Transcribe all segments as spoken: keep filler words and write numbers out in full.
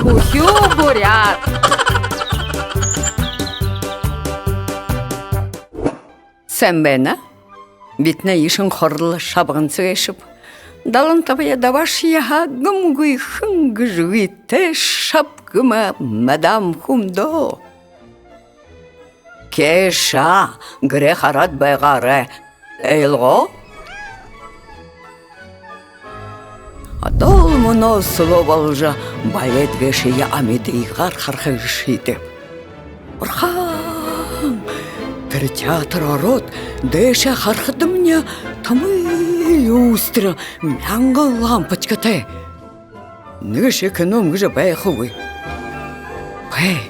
Үхибүүд, буряад. Сайн байна. Бидэнэй Эшэн Хорлол шабганса гээшэб. Далан табая дабаашье һаа, гэмгүй хэн гэжэ үгытэй шабгама мадам хүмдөө. Кеша, гэрээ хараад байгаарай. Ойлгоо? Одоол мүнөө сүлөө боложо, балет гээшые амидыгаар хараха гэжэ шиидээб. Бурхан! Тэрэ театр ороод, дээшээ харахадамни, томо люстра, мянган лампочкатай. Нэгэшье кино юм гэжэ байхагүй. Хэ,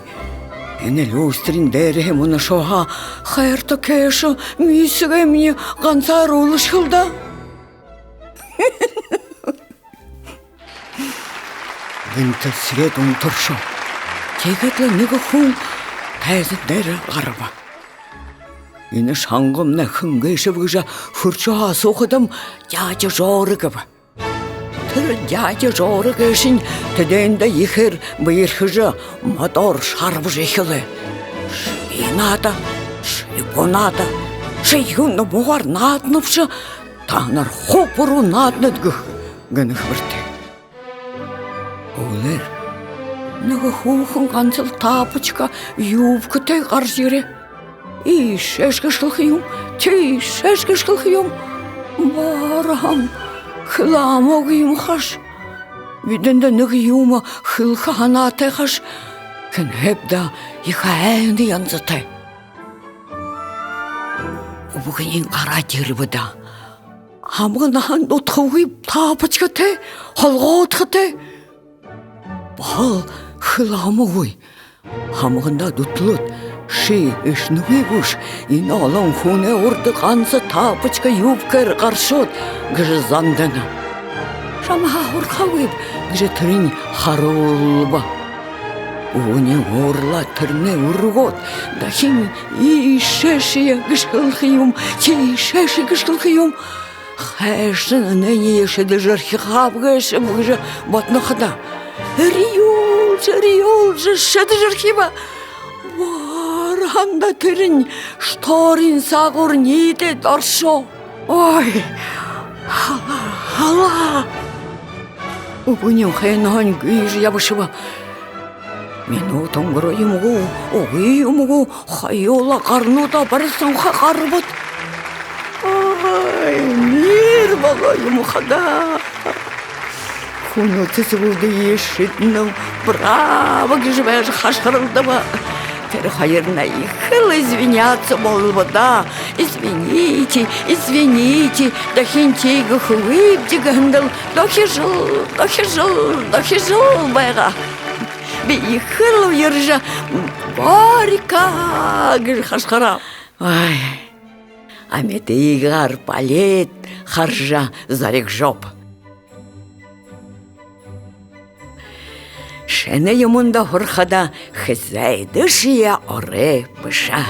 энэ люстрын дээрэһээ мүнөө шуһа хайрата Кеша миисгэмни гансаараа үлэшэхэл даа. Гэнтэ свет унтаршоо. Тиигээд лэ нэгэ хүн тайзан дээрэ гараба. Энэ шангамнай хэн гээшэб гэжэ хүршэһөө асуухадам, дядя Жора гэбэ. Тэрэ дядя Жора гээшэнь тэдээндэ ехээр бэеэрхэжэ, модоор шарбажа эхилээ. Ши наада, ши бү наада, ши юун муугаар нааданабши, танар хуу буруу нааданат гэхэ гэнэ хэбэртэй. Үглөөр нэгэ хүүхэн гансал тапочка, юбкатай гаража ерээ. Иишээшье гэшхэлхэ юм, тиишээшье гэшхэлхэ юм. Бараһан хэлэ амаагүй юм хаш. Бидэндэ нэгэ юумэ хэлэхэ һанаатай хаш. Хэнһээб даа ехэ айна янзатай. Үбгэниинь гараад ерэбэ даа. Һамганаһаань дутахагүй тапочкатай, холгоодхотой. Баһал хэлэ амаагүй. Һамгандаа дүтэлөөд: «Ши эшэнэгүй гүш, энэ олон хүнэй урда ганса тапочка, юбкээр гарашоод?» — гэжэ зандана. «Шамһаа һурахагүйб», — гэжэ тэрэнь харуулба. Үбгэниинь уурлаад тэрэнээ үргөөд, дахин иишээшье гэшхэлхэ юм, тиишээшье гэшхэлхэ юм. Хайшан энээниие шэдэжэрхихэ ааб гээшэб гэжэ бодоно хадаа, эрьюулжэ, эрьюулжэ шэдэжэрхибэ. Бараһандаа тэрэнь шторын саагуур ниидээд орошоо. Ой, халаа, халаа. Үбгэниинь хэнһээнь гүйжэ ябашаба. Минута үнгэрөө юм гү, үгы юм гү, хоюулаа гарнуудаа бариһан ха гарбад. Ой, нир болоо юм хадаа. Хүнүүд сэсэгүүдые шэдэнэб, «Браво!» гэжэ байжа хашхаралдаба. Тэрэ хоёрнай ехэл извиняться болобо даа. «Извините, извините, дахин тиигэхэгүйбди» гэһэндэл, дохижол, дохижол, дохижол байгаа. Би ехэл уяржа, «Горько!» гэжэ хашхарааб. Ай, амидыгаар балет хаража зоригшооб. Шэнэ юумэндэ һурахада хэзээдэшье орой бэшэ.